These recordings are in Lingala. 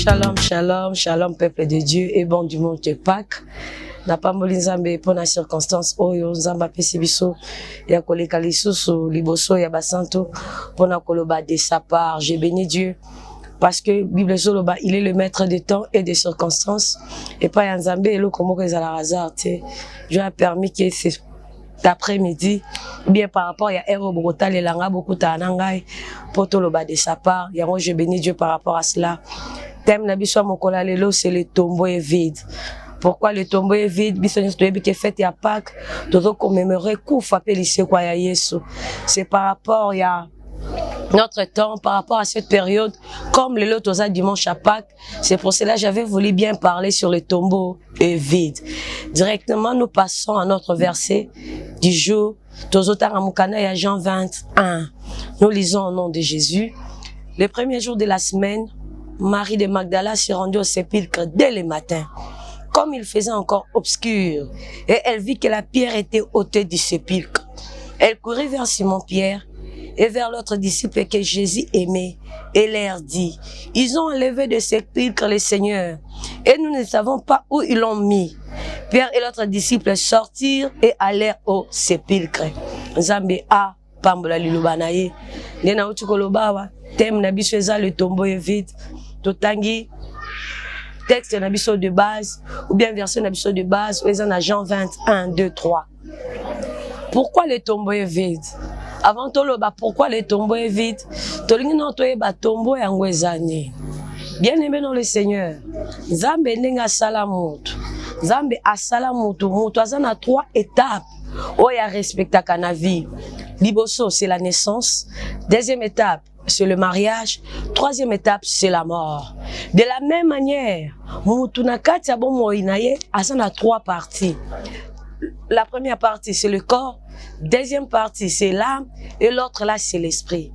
Shalom, shalom, shalom, peuple de Dieu et bon dimanche de Pâques. Napamboli Nzambe mpo na circonstance oyo Nzambe apesi biso ya koleka lisusu liboso ya basantu mpo na koloba de sa part. Je bénis Dieu parce que Bible ezoloba il est le maître de temps et de circonstances. Epai ya Nzambe eloko moko ezalaka hasard te. Dieu a permis que cet après-midi bien par rapport ya heure oyo bokotalela ngai, bokutana na ngai mpo toloba de sa part. Yango je bénis Dieu par rapport à cela. Thème na biso ya mokolo ya lelo, c'est le tombeau est vide. Pourquoi le tombeau est vide? Biso nyonso toyebi ke fête ya Pâques, tozocommémorer kufa mpe lisekwa ya Yesu. C'est par rapport ya notre temps, par rapport à cette période, comme lelo toza dimanche à Pâques, c'est pour cela que j'avais voulu bien parler sur le tombeau est vide. Directement, nous passons à notre verset du jour. Tozotanga mokanda ya Jean 21. Nous lisons au nom de Jésus. Le premier jour de la semaine, Marie de Magdala s'est rendue au sépulcre dès le matin, comme il faisait encore obscur, et elle vit que la pierre était ôtée du sépulcre. Elle courut vers Simon-Pierre et vers l'autre disciple que Jésus aimait et leur dit: «Ils ont enlevé de sépulcre le Seigneur et nous ne savons pas où ils l'ont mis.» Pierre et l'autre disciple sortirent et allèrent au sépulcre. Nzambe apambola liloba na ye. Nde nauti koloba awa, thème na biso eza le tombeau est vide. Totangi texte na biso de base ou bien verset na biso de base oyo eza na Jean 21 2 3. Pourquoi le tombeau est vide? Avant toloba pourquoi le tombeau est vide, tolingi nano toyeba tombeau yango eza nini. Bien aimé dans le Seigneur, Nzambe ndenge asala motu, Nzambe asala motu, motu aza na trois étapes oyo arespectaka na vie. Liboso, c'est la naissance. Deuxième étape, c'est le mariage. Troisième étape, c'est la mort. De la même manière, mutu na kati ya bomoi na ye aza na trois parties. La première partie, c'est le corps. Deuxième partie, c'est l'âme. Et l'autre là, c'est l'esprit.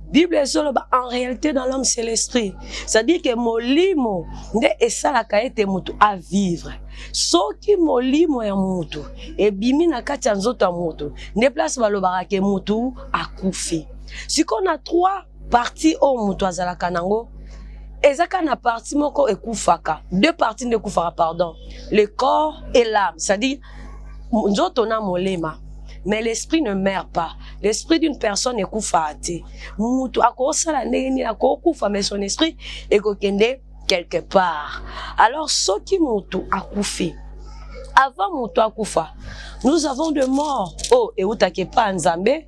Bible ezoloba, en réalité, dans l'homme, c'est l'esprit, c'est-à-dire que molimo nde esalaka ete motu avivre. Soki molimo ya motu ebimi na kati ya nzoto ya motu, nde place balobaka ke motu akufi. Sikoyo, na trois partie oyo moto azalaka nango, eza kaka na partie moko ekufaka, deux parties nde ekufaka, pardon, le corps et l'âme, c'est-à-dire nzoto na molema. Mais l'esprit ne meurt pas. L'esprit d'une personne ekufaka te. Mutu akosala ndenge nini, akokufa, mais son esprit ekokende quelque part. Alors soki mutu akufi, avant mutu akufa, nous avons de morts oyo eutaki epa Nzambe,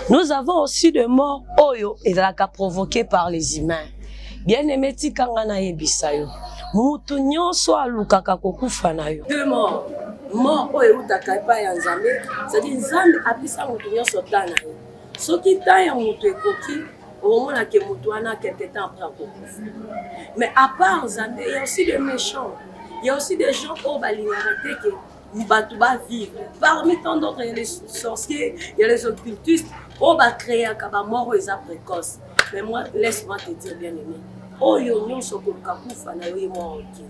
nous avons aussi de morts oyo ezalaka provoqué par les humains. Bien aimé, tikanga nayebisa yo, mutu nyonso alukaka kokufa na yo. Deux morts: mort oyo eutaka epai ya Nzambe, c'est-à-dire Nzambe apesa motu nyonso temps na ye. Soki temps ya motu ekoki, okomonake motu wana quelque temps après akokufa. Mais à part Nzambe, il y a aussi des méchants, il y a aussi des gens oyo balingaka te ke bato bavivre. Parmi tant d'autres, il y a les sorciers, il y a les occultistes oyo bacréaka bamort oyo eza précoce. Mais moi, laisse-moi te dire, bien aimé, oyo nyonso koluka kufa na yo, ye moko okende.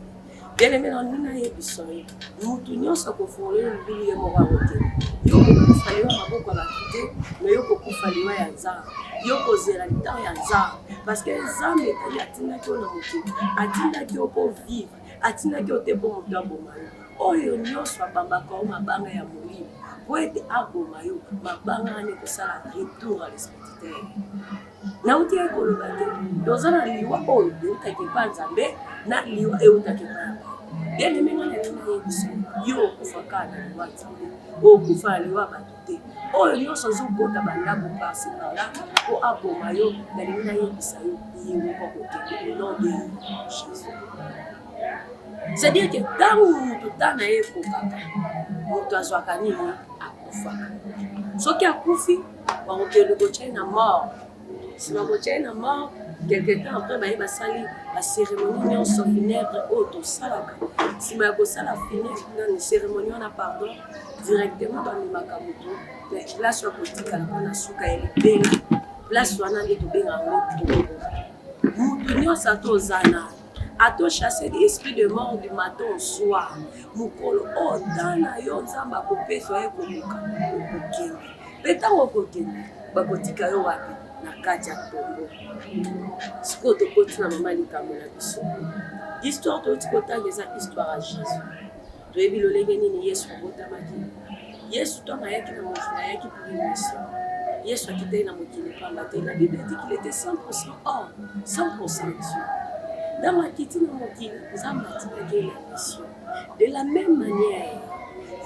Bien aimé, na nini nayebisa yo, mutu nyonso akofongola yo libulu, ye moko akokende. Yo kokufa liwa maboko ya bato te, mais yo kokufa liwa ya Nzambe. Yo kozela litan ya Nzambe, parce que Nzambe etali atindaki yo na mokili, atindaki yo mpo vivre, atindaki yo te mpo moto aboma yo. Oyo nyonso abambaka yo mabanga ya molimo po ete aboma yo, mabanga wana ekosala retour à l'expéditeur. Nauti ye koloba te, toza na liwa oyo eutaki epa Nzambe na liwa eutaki epa ya bato. Bien aimé, nga nalingi nayebisa yo, okufa kaka na liwa Nzambe, okufa na liwa bato te. Oyo nyonso azokota bandako par-ci par-là po aboma yo, nalingi nayebisa yo, ye moko akokende au nom de Jésus. C'est-à-dire que ntango moto ta na ye ekokaka, moto azwaka nini? Akufaka. Soki akufi, bakokende kotia ye na mort. Nsima kotia ye na mort, quelque temps après, baye basali bacérémonie nyonso funèbre oyo tosalaka. Nsima ya kosala funèbre, nani, cérémonie wana, pardon, directement bamemaka moto na place oyo kotikala mpona suka ya libela. Place wana nde tobenga yango tombeau. Motu nyonso ata oza na ato chasser esprit de mort du matin au soir, mokolo oyo temps na yo Nzambe akopesa ye kokoka, okokende. Mpe ntango okokende, bakotika yo wapi? Na kati ya tombeau. Sikoyo tokoti na mama likambo na biso. Histoire touti kotanga eza histoire ya Jésus. Toyebi lolenge nini Yesu abotamaki. Yesu ntango ayaki na mokili, ayaki pour une mission. Yesu akitaki na mokili pamba te. La Bible dit qu'il était 100% homme, 100% Dieu. Ntango akiti na mokili, Nzambe atindaki ye na mission. De la même manière,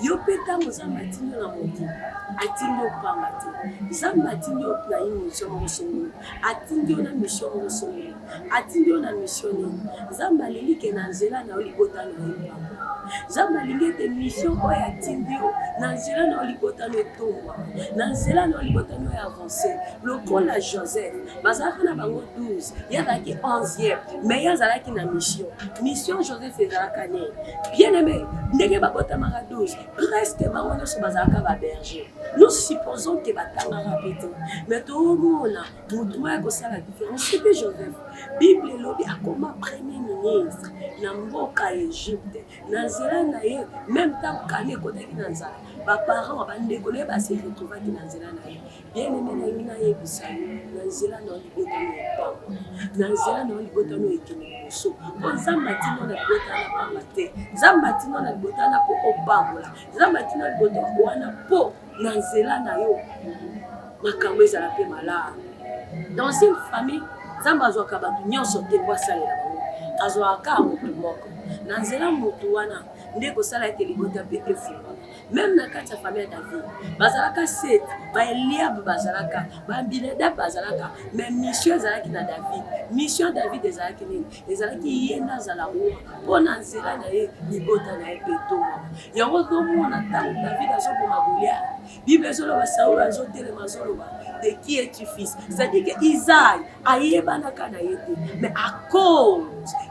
yo mpe ntango Nzambe atindi yo na mokili, atindi yo pamba te. Nzambe atindi yo na une mission moko songolo, atindi yo na mission moko songolo, atindi yo na mission nini? Nzambe alingi ke na nzela na yo libota na yo epambola. Nzambe alingi ete mission oyo atindi yo na nzela na yo libota na yo etombwama, na nzela na yo libota na yo avance. Lokola Joseph, bazalaka na bango 12, ye azalaki 11e, mais ye azalaki na mission. Mission Joseph ezalaka nini? Bien aimé, ndenge babotamaka 12, presque bango nyonso bazalaka ba berger. Nous supposons que batangaka mpe te, mais tomona motu moko ya kosala différence, c'était Joseph. Bible elobi akoma premier ministre na mboka ya Egypte. Na nzela na ye, même ntango kani ekotaki na nzala, baparent, bandeko na ye base retrouvaki na nzela na ye. Bien aimé, nalingi nayebisa yo, na nzela na yo libota no epambola, na nzela na yo libota no ekende liboso, mpo Nzambe atindi yo na libota wana pamba te. Nzambe atindi yo na libota wana mpo opambola. Nzambe atindi yo na libota wana mpo na nzela na yo makambo ezala mpe malamu. Dans une famille, Nzambe azwaka bato nyonso te mpo asalela bango, azwaka kaka motu moko. Na nzela motu wana nde ekosala ete libota mpe efungwama. Meme na kati ya famille ya David bazalaka 7, ba Eliab bazalaka, ba Abinadab bazalaka, mais mission ezalaki na David. Mission ya David ezalaki nini? Ezalaki ye nde azala roi, mpo na nzela na ye libota na ye mpe etombwama. Yango tozomona ntango David azoboma Goliath, Bible ezoloba Saul azotelema azoloba de qui es-tu fils? C'est-à-dire que Isaïe ayebanaka na ye te, mais à cause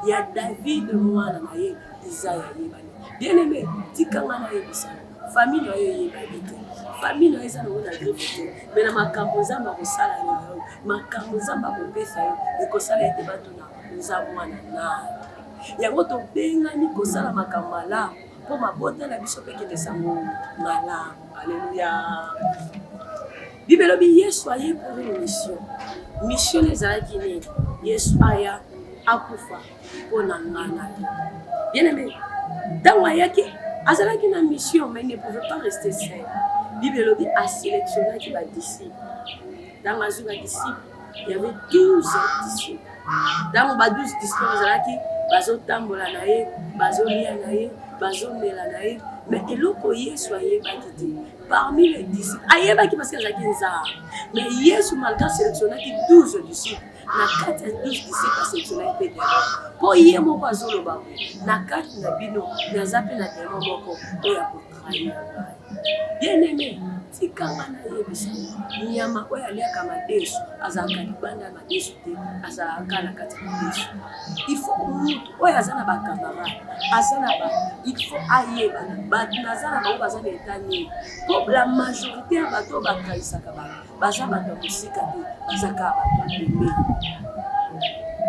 ya David mwana na ye Isaïe ayebani. Bien aimé, tika nga nayebisa yo, famille na yo eyebani te, famille na yo eza nango na griffe te, mais na makambo Nzambe akosala yo, makambo Nzambe akopesa yo ekosala ete batuna oza mwana nani. Yango tobengani kosala makambo malamu mpo mabota na biso mpe ekende sango malamu. Aleluya. Bible elobi Yesu aye pour une mission. Mission ezalaki nini? Yesu aya akufa mpo na nga na yo. Bien aimé, ntango ayaki azalaki na mission, mais il ne pouvait pas rester seul. Bible elobi asélectionnaki ba disciples. Ntango azwi ba disciples, il y avait 12 disciples. Ntango ba 12 disciples bazalaki bazotambola na ye, bazolia na ye, bazomela na ye, mais eloko Yesu ayebaki te, parmi les disciples ayebaki parce que azalaki nzambe, mais Yesu malgré sélectionnaki 12 disciples, na kati ya 12 disciples asélectionnaki mpe démon, mpo ye moko azoloba boye, na kati na bino naza mpe na démon moko oyo akotrahir ngai. Bien aimé, tika nga nayebisa yo, nyama oyo aliaka madesu azalaka libanda ya madesu te, azalaka na kati ya madesu. Il faut mutu oyo aza na bacamarade, aza na ba, il faut ayeba bato naza na bango baza na eta nini, mpo la majorité ya bato oyo batrahisaka bato baza bato ya mosika te, baza kaka bato ya pembeni.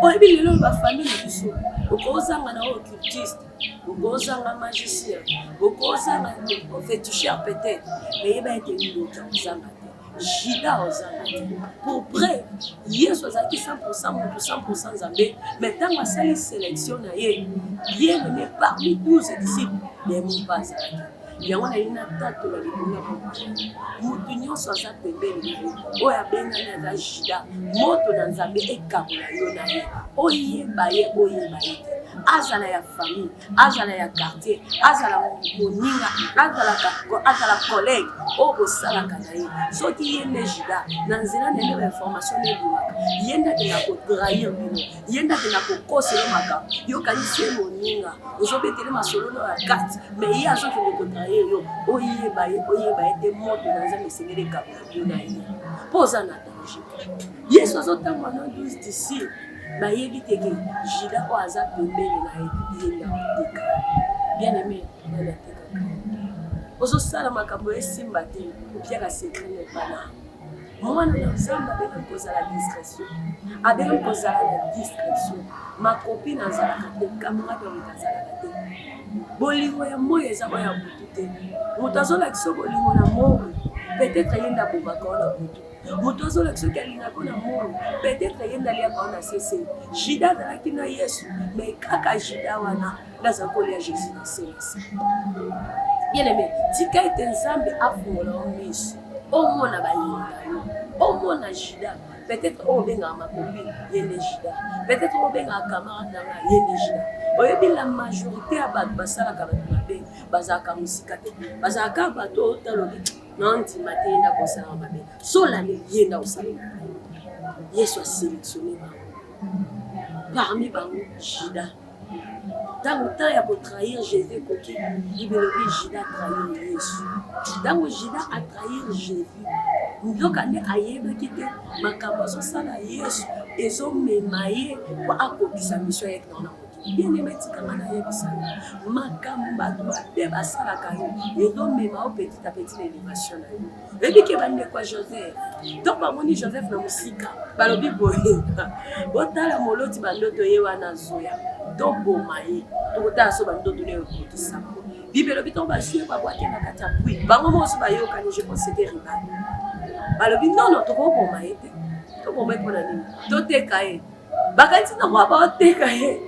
Oyebi lelo oyo bafamille na biso, okozanga na oyo occultiste, okozanga magicien, okozanga féticheur peut-être, mais yeba ete ndoki akozanga te, Judas ozanga te. Pour preuve, Yesu azalaki 100% motu, 100% Nzambe, mais ntango asali sélection na ye, bien aimé, parmi 12 disciples, démon mpe azalaki. Yango nalingi natatola likolo ya bomoi, motu nyonso aza pembeni na yo oyo abengani aza Judas, moto na Nzambe ekabola yo na ye, oyeba ye, oyeba ye te, azala ya famille, azala ya quartier, azala moninga, azala collègue oyo bosalaka na ye. Soki ye nde Judas, na nzela na ye nde bainformation nde ebimaka, ye nde akenda kotrahir bino, ye nde akenda kokosela makambo. Yokanisi ye moninga, ozobetele masolo no ya kati, mais ye azokende kotrahir yo. Oyeba ye, oyeba ye te, moto na Nzambe esengeli ekabola bino na ye, mpo oza na danger. Yesu azotambola na 12 disciples, bayebi te ke Judas oyo aza pembeni na ye, ye nde akoteka. Bien aimé, nani atekaka? Ozosala makambo esimba te, opiaka secret na ebana. Mwana na Nzambe abengami kozala discrétion, abengami kozala na discrétion. Makopine azalaka te, camarade ya moto azalaka te. Bolingo ya moi eza oyo ya butu te. Moto azolakisa bolingo na moi, peut-être ye nde abomaka yo na butu. Moto azolakisa soki alingaka na moro, peut-être ye nde aliaka wana sese. Judas azalaki na Yesu, mais kaka Judas wana nde azalaki kolia Jésus na se na se. Bien aimé, tika ete Nzambe afungola yo miso, omona balingi na yo, omona Judas. Peut-être oyo obengaka ma copine, ye nde Judas. Peut-être oyo obengaka camarade na ngai, ye nde Judas. Oyebi la majorité ya bato basalaka bato mabe, bazalaka mosika te, bazalaka bato oyo otalobi nandima te ye nde akosala mabe, solani ye nde akosala mabe. Yesu aselectionne bango, parmi bango Judas. Ntango temps ya kotrahir Jésus ekoki, Bible elobi Judas atrahir Yesu. Ntango Judas atrahir Jésus, nzoka nde ayebaki te makambo azosala Yesu ezomema ye mpo akokisa mission ayaki na wana mokili. Bien aimé, tikanga nayebisa yo makambo bato mabe basalaka yo ezomema yo petit à petit na élévation na yo. Oyebi ke bandeko ya Joseph ntango bamoni Joseph na mosika balobi boye, botala moloti bandoto ye wana azoya, toboma ye, tokotala so bandoto nayo ekokisama. Bible elobi ntango bazwi ye babwaki na kati ya pui, bango moko so bayokani, je pense c'était rival, balobi non non, tokoboma ye te, toboma ye mpona nini? Toteka ye. Bakanisi na kwa baoteka ye,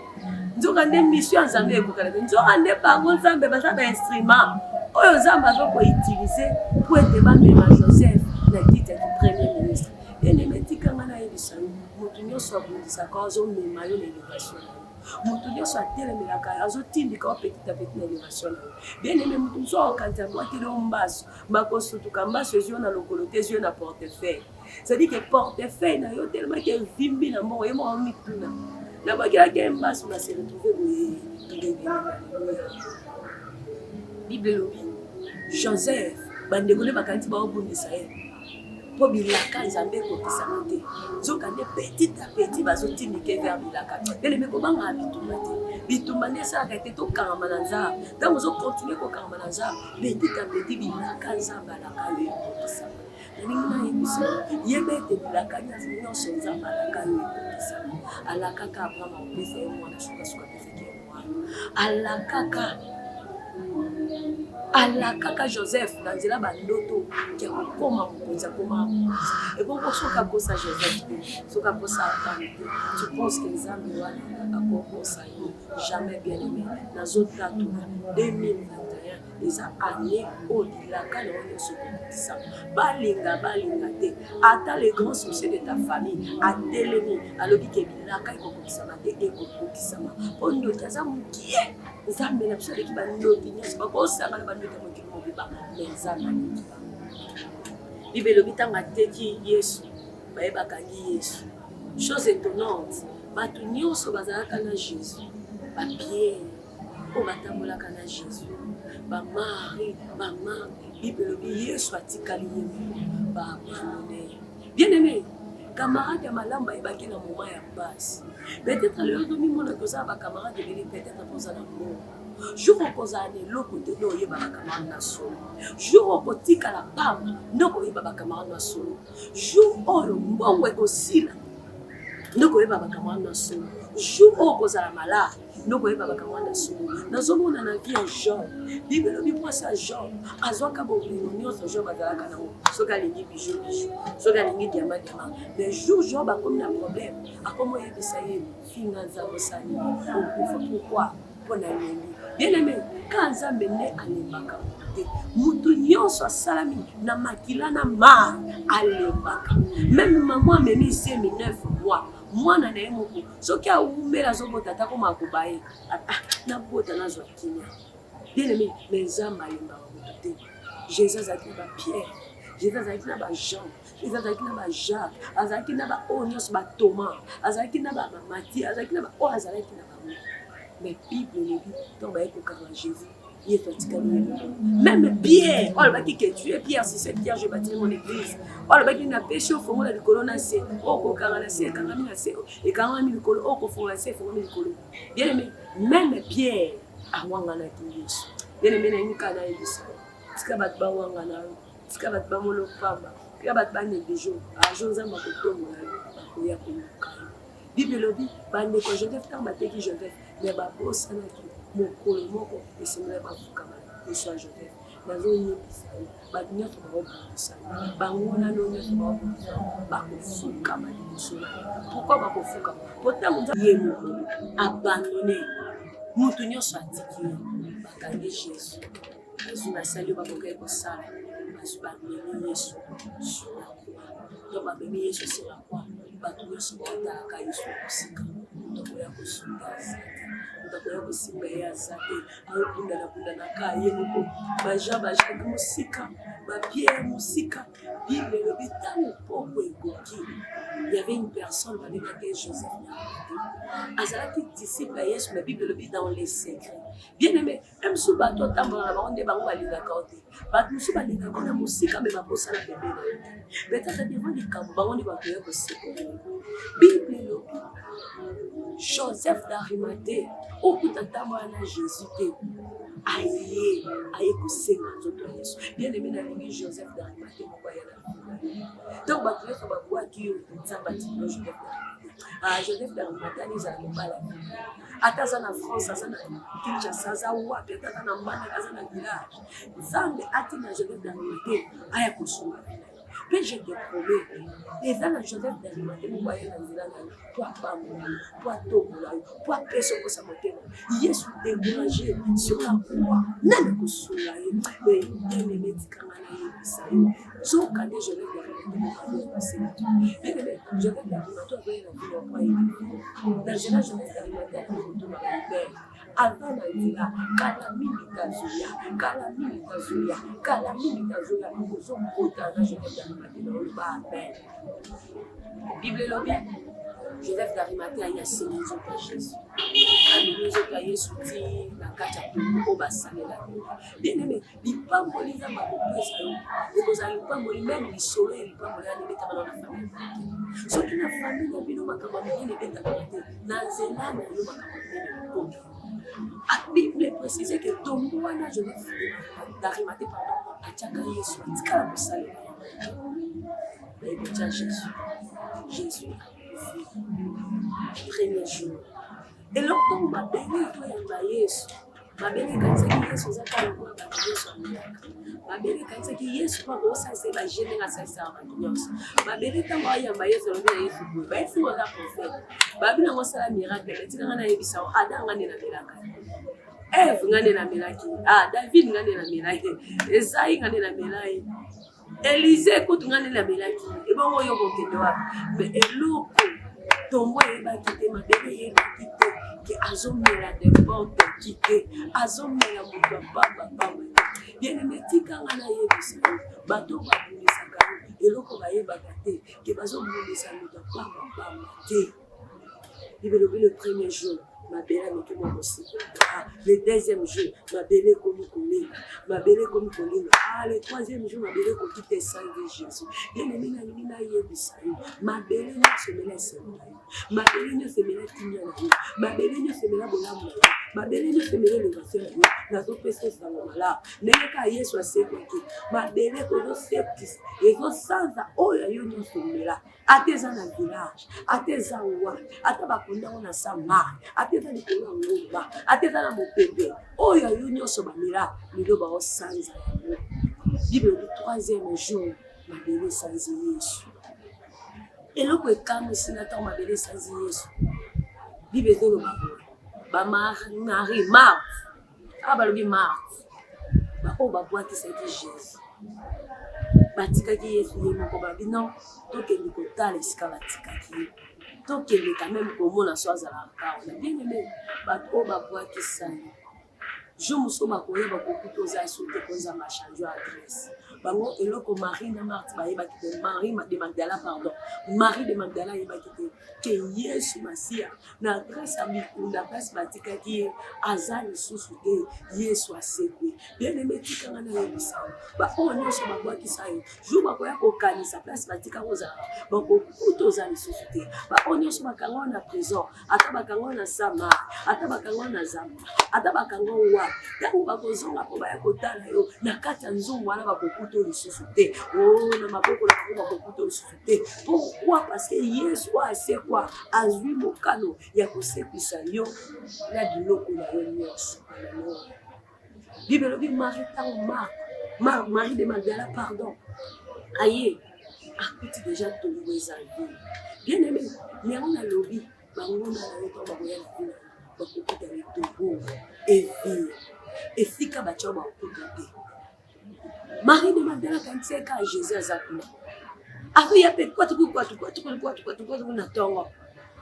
nzoka nde mission ya Nzambe ekokana te. Nzoka nde bango Nzambe baza ba instrument oyo Nzambe aza koutilize mpo ete bamema Joseph na kiti ya premier ministre. Bien-aimé, tika nga nayebisa yo, moto nyonso abundisaka azomema yo na élévation na yo. Moto nyonso atelemelaka yo, azotindika yo petit à petit na élévation na yo. Bien-aimé, moto mosusu akokanisa abwakeli yo mbasu, bakosutuka mbasu ezwi yo na lokolo te, ezwi yo na portefeuille. C'est-à-dire que portefeuille na yo tellement que evimbi na mbongo, ye moko amituna nabwakelaki ye mbasu na se retrouve boye. Alléluia. Bible elobi Joseph, bandeko nde bakanisi baobundisa ye mpo bilaka Nzambe ekokisama te, nzoka nde petit à petit bazotindike vers bilaka. Bien-aimé, kobangaka bitumba te, bitumba nde esalaka ete tokangama na Nzambe. Ntango ozokontinue kokangama na Nzambe, petit à petit bilaka Nzambe alaka yo ekokisama. Nalingi nayebisa yo, yeba ete bilaka nyonso Nzambe alaka yo ekokisama. Alakaka Abraham akopesa ye mwana, sukasuka apesaki ye mwana. Alakaka Joseph na nzela bandoto ya kokoma mokonzi, akoma mokonzi. Ebongo soki akosa Joseph te, soki akosa Abraham te, tu penses que Nzambe wana akokosa yo? Jamais. Bien aimé, nazotatola 2021 eza année oyo bilaka na yo nyonso ekokokisama. Balinga balinga te, ata le grand sorcier de ta famille atelemi alobi ke bilaka ekokokisama te, ekokokisama. Mpo ndoki aza mokie, Nzambe na biso aleki bandoki nyonso, bakosangana bandoki ya mokili mobimba, me Nzambe aleki bango. Bible elobi ntango ateki Yesu, baye bakangi Yesu. Chose étonnante, bato nyonso bazalaka na Jésus, bapierre oyo batambolaka na Jésus, bamarie, bamarthe, Bible elobi Yesu atikali ye moko, baabandone ye. Bien aimé, camarade ya malamu bayebaki na moment ya pasi. Peut-être lelo ozomimona toza bacamarade ebele, peut-être mpoza na mbongo. Jour okozala na eloko te nde oyeba bacamarade na solo. Jour okotikala pamba nde okoyeba bacamarade na solo. Jour oyo mbongo ekosila nde okoyeba bacamarade na solo. Jour oyo okozala malade nde okoyeba bacamarade na solo. Nazomona na vie ya Job, Bible elobi mwasi ya Job azwaka bomengo nyonso Job azalaka nango, soki alingi bijou bijou, soki alingi diamant diamant. Mais jour Job akomi na problème, akomi oyebisa ye finga Nzambe, osali okufa. Pourquoi? Mpo nalembi. Bien aimé, ka Nzambe nde alembaka moto te. Moto nyonso asalami na makila na mar alembaka. Meme mama amemi zemi 9 mois, mwana na ye moko soki awumela azobota, ata koma akoba ye, nabota nazwa kimia. Bien aimé, mais Nzambe alembaka moto te. Jésus azalaki na bapierre, Jésus azalaki na bajean, Jésus azalaki na bajacques, azalaki na baoyo nyonso, bathomas, azalaki na bamatie, azalaki na baoyo azalaki na bango. Mais Bible elobi ntango baye kokanga Jésus, Yesu atikali ye moko. Même Pierre oyo alobaki ke tu es Pierre, si c'est Pierre je bâtirai mon église, oyo alobaki napesi yo fongola likolo na se, oyo kokanga na se ekangami na se ekangami likolo, oyo kofongola na se efongami likolo. Bien aimé, même Pierre awanganaki Yesu. Bien aimé, nayebi kaka nayebisa, tika bato bawangana yo, tika bato bamona pamba, tika bato banéglige yo, ajo Nzambe akotombola yo, bakoya koluka yo. Bible elobi bandeko ya Joseph ntango bateki Joseph, me babosanaki mokolo moko esengeli bafukama liboso ya Joseph. Nazoyebisa yo, bato nyonso bakobundisa yo, banguna no nyonso bakobundisa yo, bakofukama liboso na yo. Pourquoi bakofukama? Po ntango Nzambe ye moko abandonne moto nyonso atiki ye, bakangi Jésus, bazwi basali oyo bakokaki kosala, bazwi bamemi Yesu sur la croix. Donc bamemi Yesu sur la croix, bato nyonso baotalaka Yesu na mosika, moto akoya kosunga aza te, moto akoya kosimba ye aza te. Aobundana bundanaka ye moko, baja bajaki mosika, bapierre mosika. Bible elobi ntango poko ekoki, il y avait une personne babengaki ye Joseph d'Arimathée, azalaki disciple ya Yesu, mais Bible elobi dans les secrets. Bien aimé, même mosusu bato otambola na bango nde bango balingaka yo te, bato mosusu balingaka yo na mosika me bakosala pembeni na yo te, peut-être devant likambo bango nde bakoya kosekola. Bible elobi Joseph d'Arimathée okuta ntango wana Jésus te, aye aye kosenga nzoto ya Yesu. Bien aimé, nalingi Joseph d'Arimathée moko aya na ntango bato nyonso babwaki yo, Nzambe atindi yo Joseph d'Arimathée. Ah, Joseph d'Arimathée ani ezala mobala, ata aza na France, aza na Kinshasa, aza wapi, ata aza na Mbandaka, aza na village, Nzambe atinda Joseph d'Arimathée aya kosunga. Mpe je te promets, eza na Joseph d'Arimathée moko aya na nzela na yo po apambola yo, po atombola yo, po apesa okosa motema. Yesu découragé sur la croix, nani akosunga ye? Mais bien aimé, tikanga nayebisa yo, nzoka nde Joseph d'Arimathée moko azoya kosenga. Bien aimé, Joseph d'Arimathée azoya na vino po ayebi na nzela. Joseph d'Arimathée akoki kotuna Robert avant na nzela, kala mingi tazoya, kala mingi tazoya, kala mingi tazoya. Ozokutana na Joseph d'Arimathée na oloba amen. Bible elobi Joseph d'Arimathée aye, asengi nzoto ya Jésus, amemi nzoto ya Yesu ti na kati ya tombeau oyo basalelaki. Bien aimé, lipamboli Nzambe akopesa yo ekozala lipamboli, même lisolo ya lipamboli wana ebetama na famille. Soki na famille na bino makambo ya minene ebetamaka te, na nzela na yo makambo ya minene ekota. Bible précise que tombeau wana Joseph d'Arimathée, pardon, atiaka Yesu, atikala kosalela yango, bayekotia Jésus. Jésus akufi premier jour. Eloko ntango mabele etoyamba Yesu, mabele ekanisaki Yesu aza kaka lokola bato nyonso amelaka. Mabele ekanisaki Yesu mpo akosalisa ye baje ndenge asalisaka bato nyonso. Mabele ntango ayamba Yesu, alobi na Yesu boye: "Bayebisi ngo aza prophète, babi nango osala miracle, mais tikanga nayebisa yo, Adam nga nde namelaka, Eve nga nde namelaki, ah, David nga nde namelaki, Ezai nga nde namelaki, Elize kutu nga nde namelaki, ebongo oyo kokende wapi?" Mais eloko tombeau eyebaki te, mabele eyebaki te ke azomela n'importe qui te, azomela moto ya pamba pamba te. Bien aimé, tikanga nayebisa yo, bato babundisaka yo, eloko bayebaka te ke bazobundisa moto ya pamba pamba te. Bible elobi le premier jour mabele ameki mwa mosika. Ah, le deuxième jour mabele ekomi kolenga, mabele ekomi kolenga. Ah, le troisième jour mabele ekoki te, esangi Jésus. Bien aimé, nalingi nayebisa yo, mabele nyonso emela esengo na yo, mabele nyonso emela kimia na yo, mabele nyonso emela bolamu na yo, mabele nyonso emela élévation na yo. Nazopesa esango malamu, ndenge kaka Yesu asekwaki, mabele kozosekisa, ezosanza oyo ya yo nyonso omela, ata eza na village, ata eza wapi, ata bakondango na samar, ata eza likolo ya ngomba, ata eza na mopepe, oyo yo nyonso bamela, lelo baosanza yango. Bible elobi troisième jour mabele esanzi Yesu. Eloko ekamwisi na ntango mabele esanzi Yesu, Bible ezoloba boye: bamarie Marthe, awa balobi Marthe, baoyo babwakisaki Jésus, batikaki Yesu ye moko, babi non, tokende kotala esika batikaki ye, tokende quand même komona so azalaka kaka. Bien aimé, bato oyo babwakisa ye, jour mosusu bakoya, bakokuta oza so te, po Nzambe achange adresse bango. Eloko Marie na Marthe bayebaki te, Marie de Magdala, pardon, Marie de Magdala ayebaki te ke Yesu Masiya na adresse ya mikunda, place batikaki ye, aza lisusu te, Yesu asekwe. Bien aimé, tikanga nayebisa yo, baoyo nyonso babwakisa yo, jour bakoya kokanisa place batika kozala, bakokuta oza lisusu te. Baoyo nyonso bakanga na prison, ata bakanga na samar, ata bakanga na zamba, ata bakanga wapi, ntango bakozonga mpo baya kotala yo na kati ya nzungu wana, bakokuta lisusu te. O na maboko na bango bakokuta lisusu te. Pourquoi? Parce que Yesu oyo asekwa azwi mokano ya kosekwisa yo na biloko na yo nyonso. Bible elobi Marie, ntango Marthe Marie de Magdala, pardon, aye akuti deja tombo eza vide. Bien aimé, yango nalobi, banguna na yo ntango bakoya na vie na yo, bakokuta le tombeau est vide, esika batya bakokuta te. Marie de Magdala akanisi ye kaka Jésus aza kuna, akoya mpe kwatuku kwatuku kwatuku kwatuku kwatuku na ntongo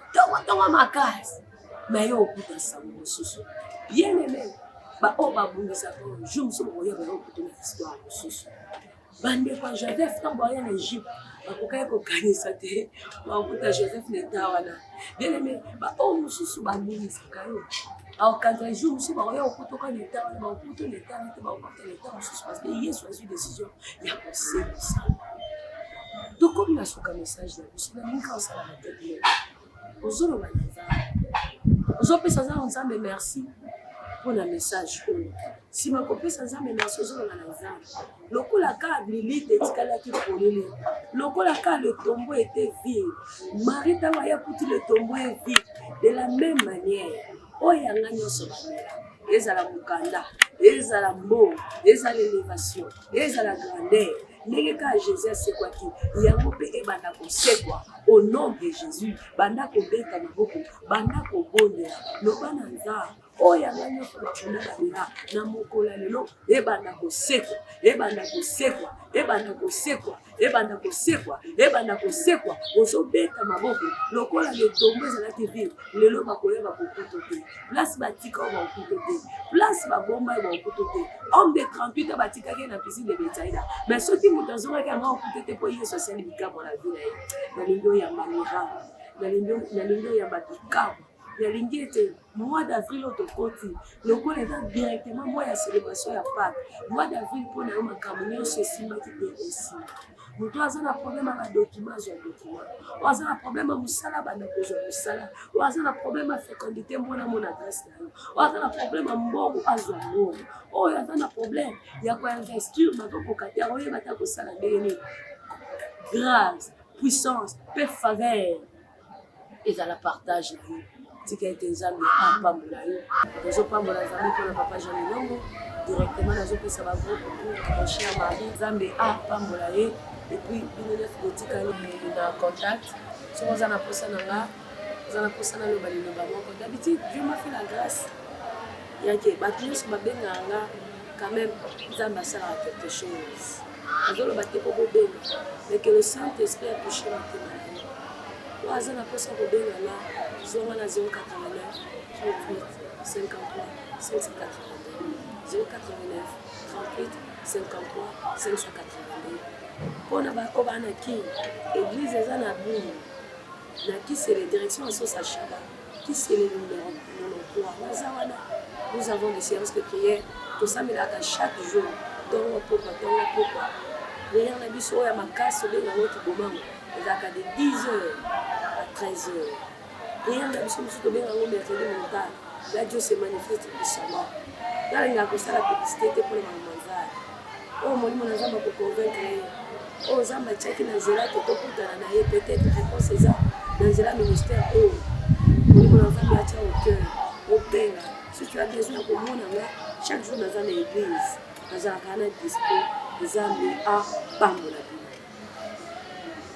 ntongo ntongo makasi, me yo okuta sango mosusu. Bien aimé, baoyo babundisaka yo, jour mosusu bakoya bayo okuta na histoire mosusu. Bandeko ya Joseph ntango baya na Egypte, bakokaki kokanisa te bakokuta Joseph na eta wana. Bien aimé, baoyo mosusu babundisaka yo, akokanisa jour mosusu bakoya kokutoka na eta wana, bakokuta na eta wana te, bakokuta na eta mosusu, parce que Yesu azwi décision ya kosekisa. Tokomi na suka message na biso. Nalingi kaka osala na tete moko, ozoloba na Nzambe, ozopesa Nzambe merci mpona message oyo. Nsima kopesa Nzambe merci, ozoloba na Nzambe, lokola ka Lilith etikalaki polele, lokola ka le tombeau était vide, Marie ntango aya kuti le tombeau est vide, de la même manière oyo yanga nyonso bamela, ezala mokanda, ezala mbongo, ezala élévation, ezala grandeur, ndenge kaka Jésus asekwaki, yango mpe ebanda kosekwa au nom de Jésus. Banda kobeta maboko, banda kobondela, loba na Nzambe, oyo yanga nyonso bakunda bamela, na mokolo ya lelo ebanda kosekwa, ebanda kosekwa, ebanda kosekwa, ebanda kosekwa, ebanda kosekwa. Ozobeta maboko, lokola letombo ezalaki vide, lelo bakoya bakokuto te, place batika oyo bakokuto te, place babomba oyo bakokuto te. Homme de 38 ans batikaki ye na piscine de Betsaida, mais soki moto azongaki yango akokute te, mpo Yesu asali bikamwa na vie na ye. Nalingi oyamba miracle, nalingi oyamba bikamwa, nalingi ete mois d'avril oyo tokoti, lokola eza directement mois ya célébration ya Pâques, mois d'avril mpo na yo makambo nyonso esimbaki te esimba. Moto aza na problème ya badocument, azwa document. Oyo aza na problème ya mosala, banda kozwa mosala. Oyo aza na problème ya fécondité, mwana mona adresse na yo. Oyo aza na problème ya mbongo, azwa mbongo. Oyo aza na problème ya koinvestir, bazokoka te, akoyeba te akosala ndenge nini. Grâce, puissance mpe faveur ezala partage na yo. Tika ete Nzambe apambola yo. Tozopambola Nzambe mpona papa Jean Milongo directement. Nazopesa bagros coucou mon cher mari, Nzambe apambola ye. Et puis bino nyonso botikali na contact, soki oza na posa na nga, oza na posa naloba liloba moko. D'habitude, Dieu m'a fait la grâce yake bato nyonso babengaka nga. Quand même Nzambe asalaka quelque chose. Azoloba te mpo bobenga, mais que le Saint Esprit atouche motema na yo. Oyo aza na mposa kobenga nga, zwanga na 089 38 53 582, 089 38 53 582. Mpona baoyo baa na Kini, église eza na Bulu, na Kisele, direction ya Sosa Shaba, Kisele numéro 93. Naza wana. Nous avons des séances de prière, tosambelaka chaque jour, ntongo pokwa, ntongo pokwa. Prière na biso oyo ya makasi obenga yango kibomango, ezalaka de 10 heures à 13 heures. Prière na biso mosusu tobenga yango mercredi montal, là Dieu se manifeste puissamment. Nalingaka kosala publicité te mpona makambo ya Nzambe. Oyo molimo na Nzambe akoconvaincre ye, oyo Nzambe atiaki na nzela te tokutana na ye, peut-être réponse eza na nzela ministère oyo molimo na Nzambe atia au cœur. Obenga si tu as besoin ya komona nga. Chaque jour naza na église, nazalaka na dispo. Nzambe apambola bino.